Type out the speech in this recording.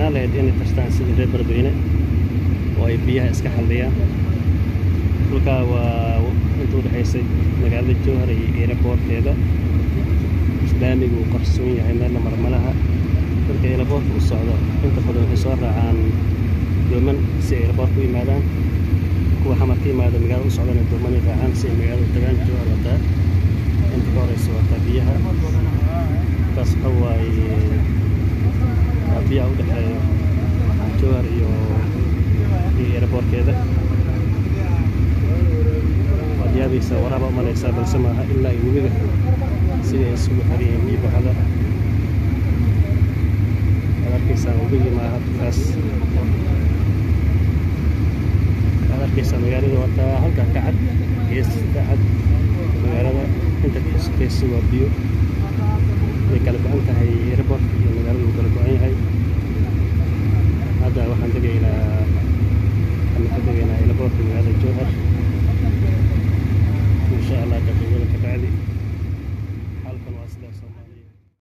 Fiicnaan lahayd inay tashtaan sidii reer Beledweyne oo ay biyaha iska xalliyaan. Dhulkaa waa inta u dhexaysay magaalada Jowhar iyo airportkeeda. Laamigu uu qarsoon yahay, meelna marmalaha. Dadka airportka u socdo inta badan waxay soo raacaan dooman si ay airportka u yimaadaan. Kuwa Xamar ka yimaada magaalada u socdana doomanay raacaan si ay magaalada u tagaan. Jowhar wataa inta ka horeysa wataa biyaha. Taas waxa waaye waa biyaha u dhexeeya Jowhar iyo airportkeeda. Waad yaabaysaa, waraaba umalaysaa, balse maaha. Ilaa iyo webiga sidii ay isugu xiran yihiin biyo baxda waad arkaysaa. Webigii maaha kaas waad arkaysaa. Magaalada wataa halkaa ka cad, gees ka cad magaalada. Inta ka sokaysa waa biyo. Way kala go-an tahay.